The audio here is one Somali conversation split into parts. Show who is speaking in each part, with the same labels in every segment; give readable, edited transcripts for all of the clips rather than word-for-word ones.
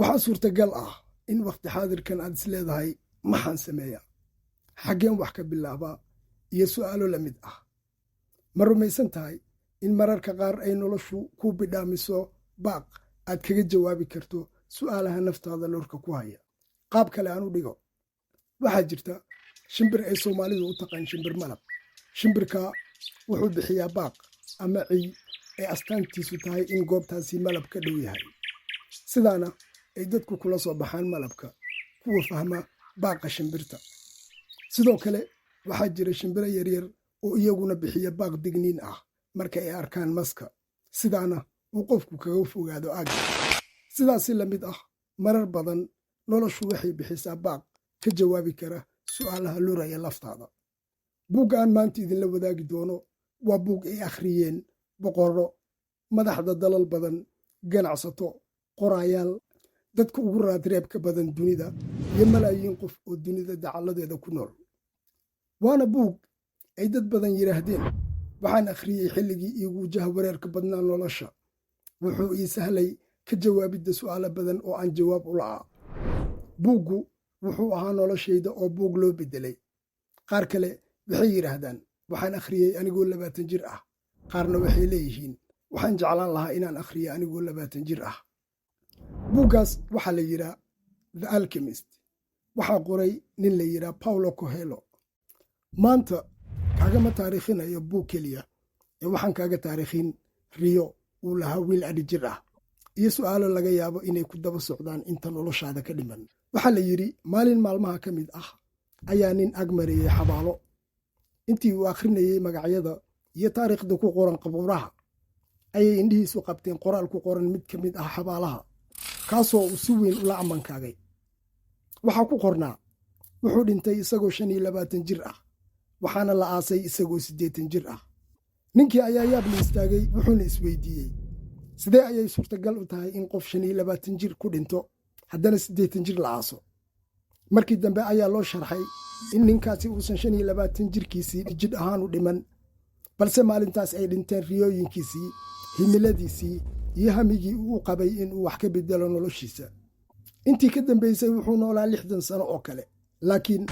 Speaker 1: Waxaa suurtagal ah in wakhti xaadirkan aad is leedahay, "Maxaan sameeyaa? Xaggeen wax ka bilaabaa?" iyo su'aalo la mid ah. Ma rumaysan tahay in mararka qaar ay noloshu ku bidhaamiso baaq aad kaga jawaabi karto su'aalaha naftaada lurka ku haya? Qaab kale aan u dhigo, waxaa jirta shimbir ay Soomaalidu u taqaan shimbir malab. Shimbirka wuxuu bixiyaa baaq ama ciy ay astaantiisu tahay in goobtaasi malab ka dhow yahay, sidaana ay dadku kula soo baxaan malabka, kuwa fahma baaqa shimbirta. Sidoo kale waxaa jira shimbiro yaryar oo iyaguna bixiya baaq digniin ah marka ay arkaan maska, sidaana uu qofku kaga fogaado aagga. Sidaasi la mid ah, marar badan noloshu waxay bixisaa baaq ka jawaabi kara su'aalaha luraya laftaada. Buugga aan maanta idinla wadaagi doono waa buug ay akhriyeen boqorro, madaxda dalal badan, ganacsato, qoraayaal, dadka ugu raadreebka badan dunida iyo malaayiin qof oo dunida dacalladeeda ku nool. Waana buug ay dad badan yidhaahdeen, "Waxaan akhriyey xilligii iigu jahwareerka badnaa nolosha. Wuxuu ii sahlay ka jawaabidda su'aalo badan oo aan jawaab u la'aa. Buuggu wuxuu ahaa noloshayda oo buug loo beddelay." Qaar kale waxay yidhaahdaan, "Waxaan akhriyey anigoo 20 jir ah." Qaarna waxay leeyihiin, "Waxaan jeclaan lahaa inaan akhriyo anigoo 20 jir ah." Buuggaas waxaa la yidhaa The Alchemist. Waxaa qoray nin la yidhaa Paulo Coelho. Maanta kaagama taariikhinayo buug keliya ee waxaan kaaga taariikhin riyo uu lahaa wiil adhi jir ah iyo su'aalo laga yaabo inay ku daba socdaan inta noloshaada ka dhiman. Waxaa la yidhi, maalin maalmaha ka mid ah ayaa nin ag mariyey xabaalo. Intii uu akhrinayey magacyada iyo taariikhda ku qoran qabuuraha ayay indhihiisu qabteen qoraal ku qoran mid ka mid ah xabaalaha, kaasoo uu si weyn ula ammankaagay. Waxaa ku qornaa, "Wuxuu dhintay isagoo 25 jir ah, waxaana la aasay isagoo 80 jir ah." Ninkii ayaa yaab la istaagay, wuxuuna isweydiiyey, sidee ayay suurtagal u tahay in qof 25 jir ku dhinto, haddana 80 jir la aaso? Markii dambe ayaa loo sharxay in ninkaasi uusan 25 jirkiisii jidh ahaan u dhiman, balse maalintaas ay dhinteen riyooyinkiisii, himiladiisii iyo hamigii uu qabay inuu wax ka bedelo noloshiisa. Intii ka dambaysay wuxuu noolaa 60 sano oo kale, laakiin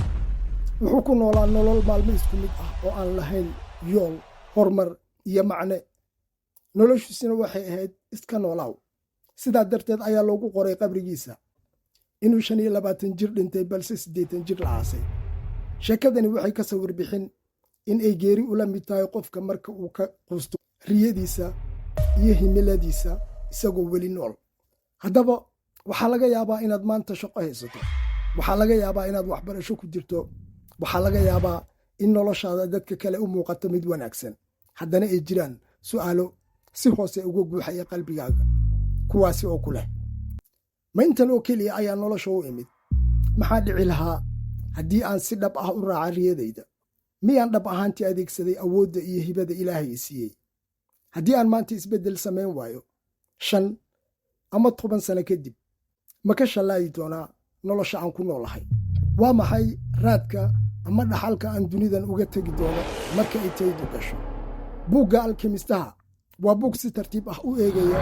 Speaker 1: wuxuu ku noolaa nolol maalmo isku mid ah oo aan lahayn yool, horumar iyo macne. Noloshiisuna waxay ahayd iska noolaaw. Sidaa darteed ayaa loogu qoray qabrigiisa inuu 25 jir dhintay, balse 80 jir la aasay. Sheekadani waxay ka sawir bixin in ay geeri ula mid tahay qofka marka uu ka quusto riyadiisa iyo himiladiisa isagoo weli nool. Haddaba waxaa laga yaabaa inaad maanta shaqo haysato, waxaa laga yaabaa inaad waxbarasho ku jirto, waxaa laga yaabaa in noloshaada dadka kale u muuqato mid wanaagsan, haddana ay jiraan su'aalo si hoose uga guuxaya qalbigaaga, kuwaasi oo ku leh, "Ma intan oo keliya ayaa nolosha u imid? Maxaa dhici lahaa haddii aan si dhab ah u raaca riyadayda? Miyaan dhab ahaantii adeegsaday awoodda iyo hibada Ilaahay i siiyey? Haddii aan maanta isbeddel samayn waayo, 5 ama 10 sano kadib ma ka shallaayi doonaa nolosha aan ku noolahay? Waa maxay raadka ama dhaxalka aan dunidan uga tegi doono marka ay taydu gasho?" Buugga Alkimistaha waa buug si tartiib ah u eegaya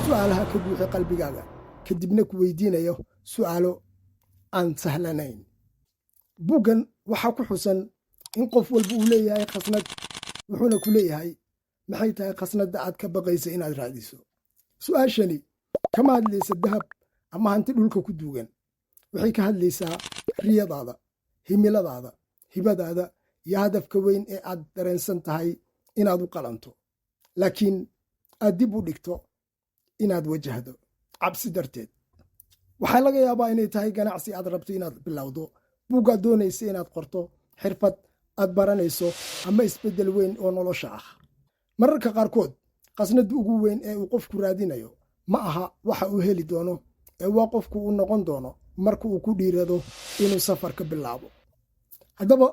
Speaker 1: su'aalaha ka buuxi qalbigaaga, kadibna ku weydiinayo su'aalo aan sahlanayn. Buuggan waxaa ku xusan in qof walba uu leeyahay khasnad, wuxuuna ku leeyahay, "Maxay tahay khasnadda aad ka baqaysa inaad raadiso?" Su'aashani kama hadlaysa dahab ama hanti dhulka ku duugan. Waxay ka hadlaysaa riyadaada, himiladaada, hibadaada iyo hadafka weyn ee aad dareensan tahay inaad u qalanto, laakiin aad dib u dhigto inaad wajahdo cabsi darteed. Waxaa laga yaabaa inay tahay ganacsi aad rabto inaad bilowdo, buuggaad doonaysa inaad qorto, xirfad aad baranayso ama isbeddel weyn oo nolosha ah. Mararka qaarkood khasnadda ugu weyn ee uu qofku raadinayo ma aha waxa uu heli doono, ee waa qofku uu noqon doono marka uu ku dhiirado inuu safarka bilaabo. Haddaba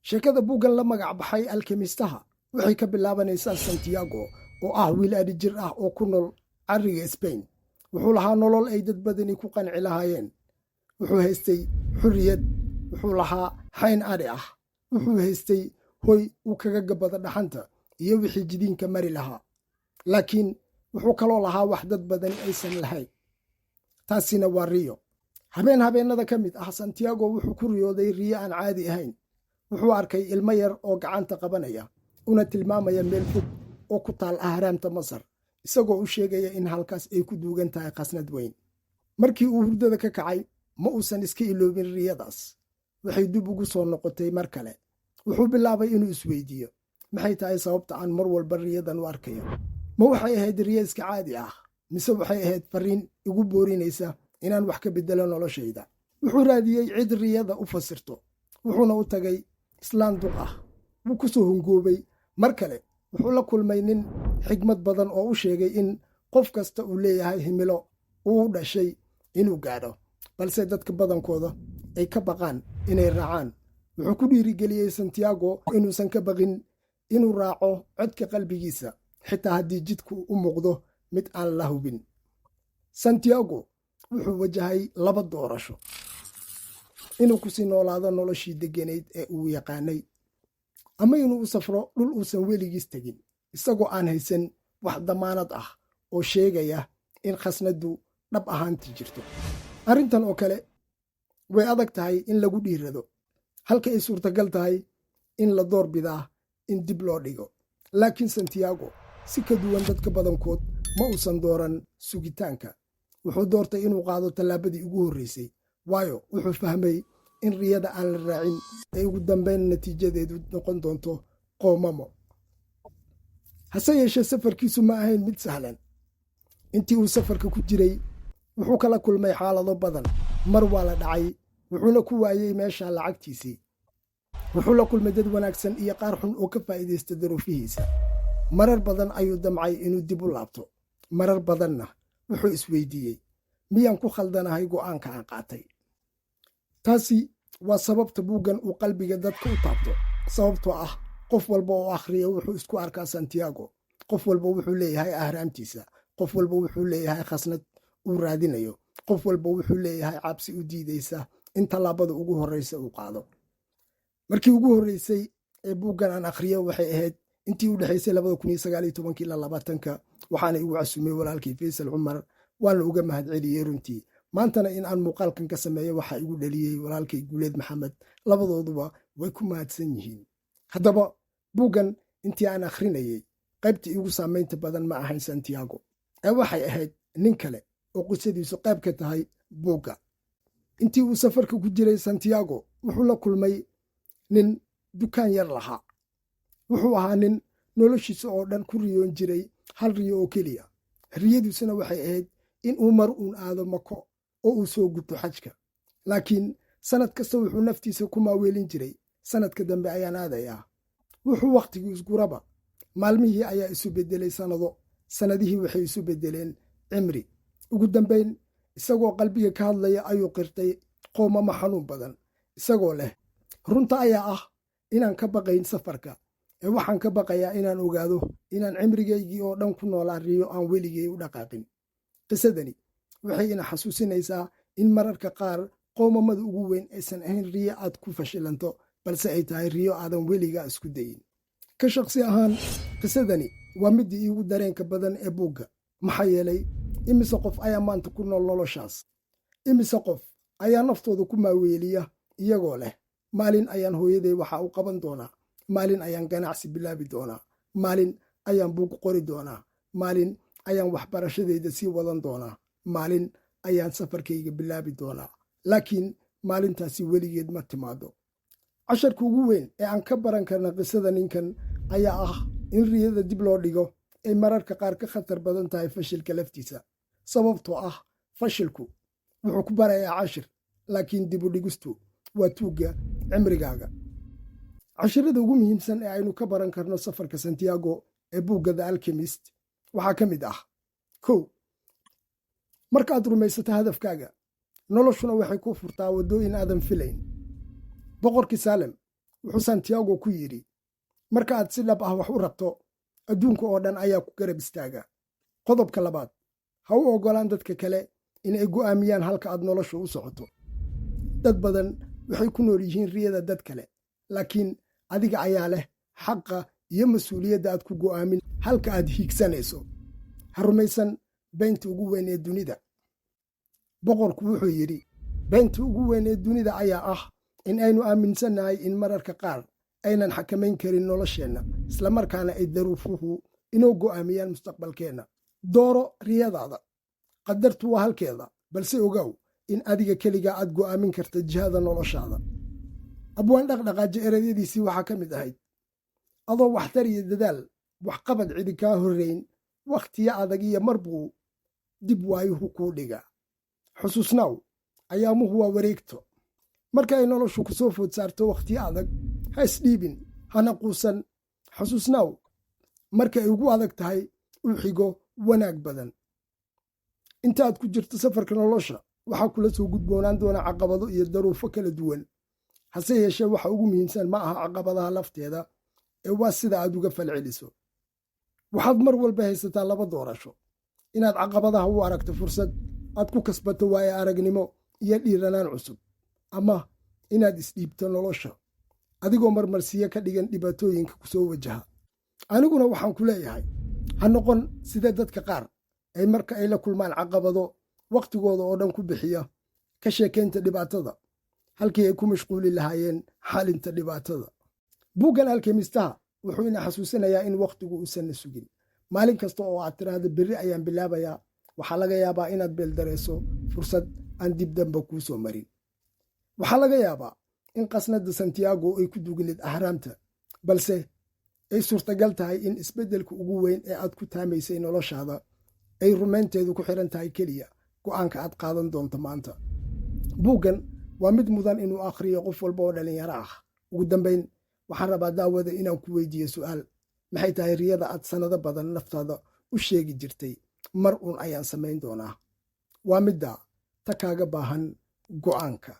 Speaker 1: sheekada buuggan la magac baxay Alkemistaha waxay ka bilaabanaysaa Santiago oo ah wiil adhi jir ah oo ku nool carriga Sbain. Wuxuu lahaa nolol ay dad badani ku qanci lahaayeen. Wuxuu haystay xurriyad, wuxuu lahaa xayn adhi ah, wuxuu haystay hoy uu kaga gabado dhaxanta iyo wixii jidiinka mari lahaa, laakiin wuxuu kaloo lahaa wax dad badani aysan lahayn. Taasina waa riyo. Habeen habeennada ka mid ah, Santiago wuxuu ku riyooday riyo aan caadi ahayn. Wuxuu arkay ilmo yar oo gacanta qabanaya, una tilmaamaya meel fog oo ku taal ahraamta Masar, isagoo u sheegaya in halkaas ay ku duugan tahay khasnad weyn. Markii uu hurdada ka kacay, ma uusan iska iloobin riyadaas. Waxay dib ugu soo noqotay mar kale. Wuxuu bilaabay inuu isweydiiyo: maxay tahay sababta aan mar walba riyadan u arkayo? Ma waxay ahayd riyo iska caadi ah, mise waxay ahayd fariin igu boorinaysa inaan wax ka beddelo noloshayda? Wuxuu raadiyey cid riyada u fasirto, wuxuuna u tagay islaan duq ah. Wuu ku soo hungoobay. Mar kale wuxuu la kulmay nin xigmad badan oo u sheegay in qof kasta uu leeyahay himilo uu u dhashay inuu gaadho, balse dadka badankooda ay ka baqaan inay raacaan. Wuxuu ku dhiirigeliyey Santiago inuusan ka baqin inuu raaco codka qalbigiisa, xitaa haddii jidku u muuqdo mid aan la hubin. Santiago wuxuu wajahay laba doorasho: inuu kusii noolaado noloshii degganayd ee uu yaqaanay, ama inuu u safro dhul uusan weligiis tegin, isagoo aan haysan wax damaanad ah oo sheegaya in khasnaddu dhab ahaantii jirto. Arrintan oo kale way adag tahay in lagu dhiirado, halka ay suurtagal tahay in la door bidaa in dib loo dhigo. Laakiin Santiago, si ka duwan dadka badankood, ma uusan dooran sugitaanka. Wuxuu doortay inuu qaado tallaabadii ugu horraysay, waayo wuxuu fahmay in riyada aan la raacin ay ugu dambayn natiijadeedu noqon doonto qoomamo. Hase yeeshee, safarkiisu ma ahayn mid sahlan. Intii uu safarka ku jiray, wuxuu kala kulmay xaalado badan. Mar waa la dhacay, wuxuuna ku waayey meesha lacagtiisii. Wuxuu la kulmay dad wanaagsan iyo qaar xun oo ka faa'iidaysta daruufihiisa. Marar badan ayuu damcay inuu dib u laabto. Marar badanna wuxuu isweydiiyey: miyaan ku khaldanahay go'aanka aan qaatay? Taasi waa sababta buuggan uu qalbiga dadka u taabto, sababtoo ah qof walba oo akhriya wuxuu isku arkaa Santiago. Qof walba wuxuu leeyahay ahraamtiisa. Qof walba wuxuu leeyahay khasnad uu raadinayo. Qof walba wuxuu leeyahay cabsi u diidaysa in tallaabada ugu horraysa uu qaado. Markii ugu horreysay ee buuggan aan akhriyo waxay ahayd intii u dhexaysay 2019-kii ilaa 20-ka. Waxaana igu casumay walaalkii Faysal Cumar, waana uga mahadceliyey runtii. Maantana in aan muuqaalkan ka sameeyo waxaa igu dhaliyey walaalkay Guuleed Maxamed. Labadooduba way ku mahadsan yihiin. Haddaba, buuggan intii aan akhrinayey, qaybtii iigu saamaynta badan ma ahayn Santiago, ee waxay ahayd nin kale oo qisadiisu qayb ka tahay buugga. Intii uu safarka ku jiray, Santiago wuxuu la kulmay nin dukaan yar lahaa. Wuxuu ahaa nin noloshiisa oo dhan ku riyoon jiray hal riyo oo keliya. Riyadiisuna waxay ahayd in uu mar uun aado Mako oo uu soo guto xajka. Laakiin sannad kasta wuxuu naftiisa ku maaweelin jiray: sanadka dambe ayaan aadayaa. Wuxuu wakhtigii isguraba, maalmihii ayaa isu beddelay sannado, sannadihii waxay isu beddeleen cimri. Ugu dambayn, isagoo qalbiga ka hadlaya ayuu qirtay qoomamo xanuun badan, isagoo leh: runta ayaa ah inaan ka baqayn safarka, ee waxaan ka baqayaa inaan ogaado inaan cimrigaygii oo dhan ku noolaa riyo aan weligay u dhaqaaqin. Qisadani waxay ina xasuusinaysaa in mararka qaar qoomamada ugu weyn aysan ahayn riyo aad ku fashilanto, balse ay tahay riyo aadan weligaa isku dayin. Ka shaqsi ahaan, qisadani waa middii iigu dareenka badan ee buugga. Maxaa yeelay, imise qof ayaa maanta ku nool noloshaas? Imise qof ayaa naftooda ku maaweeliya iyagoo leh: maalin ayaan hooyaday waxa u qaban doonaa, maalin ayaan ganacsi bilaabi doonaa, maalin ayaan buug qori doonaa, maalin ayaan waxbarashadayda sii wadan doonaa, maalin ayaan safarkayga bilaabi doonaa? Laakiin maalintaasi weligeed ma timaado. Casharka ugu weyn ee aan ka baran karna qisada ninkan ayaa ah in riyada dib loo dhigo ay mararka qaar ka khatar badan tahay fashilka laftiisa, sababtoo ah fashilku wuxuu ku barayaa cashir, laakiin dib u dhigistu waa tuugga cimrigaaga. Cashirada ugu muhiimsan ee aynu ka baran karno safarka Santiago ee buugga The Alchemist waxaa ka mid ah: 1, markaad rumaysato hadafkaaga, noloshuna waxay ku furtaa waddooyin aadan filayn. Boqorkii Saalem wuxuu Santiago ku yidhi: marka aad si dhab ah wax u rabto, adduunka oo dhan ayaa ku garab istaaga. Qodobka labaad: ha u oggolaan dadka kale inay go'aamiyaan halka aad nolosha u socoto. Dad badan waxay ku nool yihiin riyada dad kale, laakiin adiga ayaa leh xaqa iyo mas-uuliyadda aad ku go'aamin halka aad hiigsanayso. Ha rumaysan beynta ugu weyn ee dunida. Boqorku wuxuu yidhi: "Beenta ugu weyn ee dunida ayaa ah in aynu aaminsannahay in mararka qaar aynan xakamayn karin nolosheenna, islamarkaana ay daruufuhu inoo go'aamiyaan mustaqbalkeenna." Dooro riyadaada. Qadartu waa halkeeda, balse ogow in adiga keligaa aad go'aamin karta jihada noloshaada. Abwaan Dhaqdhaqaajo ereyadiisii waxaa ka mid ahayd: "Adoo waxtar iyo dadaal, waxqabad cidi kaa horrayn, wakhtiyo adag iyo mar buu dib waayuhu kuu dhigaa. Xusuusnaaw, ayaamuhu waa wareegto." Marka ay noloshu ku soo food saarto wakhtiyo adag, ha isdhiibin, hana quusan. Xusuusnaaw, marka ay ugu adag tahay u xigo wanaag badan. Inta aad ku jirto safarka nolosha, waxaa kula soo gudboonaan doona caqabado iyo daruufo kala duwan. Hase yeeshee, waxa ugu muhiimsan ma aha caqabadaha lafteeda, ee waa sida aad uga falceliso. Waxaad mar walba haysataa laba doorasho: inaad caqabadaha u aragto fursad aad ku kasbato waayo aragnimo iyo dhiiranaan cusub, ama inaad isdhiibto nolosha adigoo marmarsiyo ka dhigan dhibaatooyinka ku soo wajaha. Aniguna waxaan ku leeyahay, ha noqon sida dadka qaar ay marka ay la kulmaan caqabado wakhtigooda oo dhan ku bixiya ka sheekaynta dhibaatada halkii ay ku mashquuli lahaayeen xalinta dhibaatada. Buuggan Alkemistaha wuxuu ina xasuusinayaa in wakhtigu uusanna sugin. Maalin kasta oo aad tiraahdo "Berri ayaan bilaabayaa," waxaa laga yaabaa inaad beeldareyso fursad aan dib damba kuu soo marin. Waxaa laga yaabaa in qasnada Santiago ay ku duugneed ahraamta, balse ay suurtagal tahay in isbeddelka ugu weyn ee aad ku taamaysay noloshaada ay rumaynteedu ku xiran tahay keliya go'aanka aad qaadan doonto maanta. Buuggan waa mid mudan inuu akhriyo qof walba oo dhallinyaro ah. Ugu dambayn, waxaan rabaa, daawada, inaan ku weydiiyo su'aal: maxay tahay riyada aad sannado badan naftaada u sheegi jirtay "Mar uun ayaan samayn doonaa"? Waa midda ta kaaga baahan go'aanka.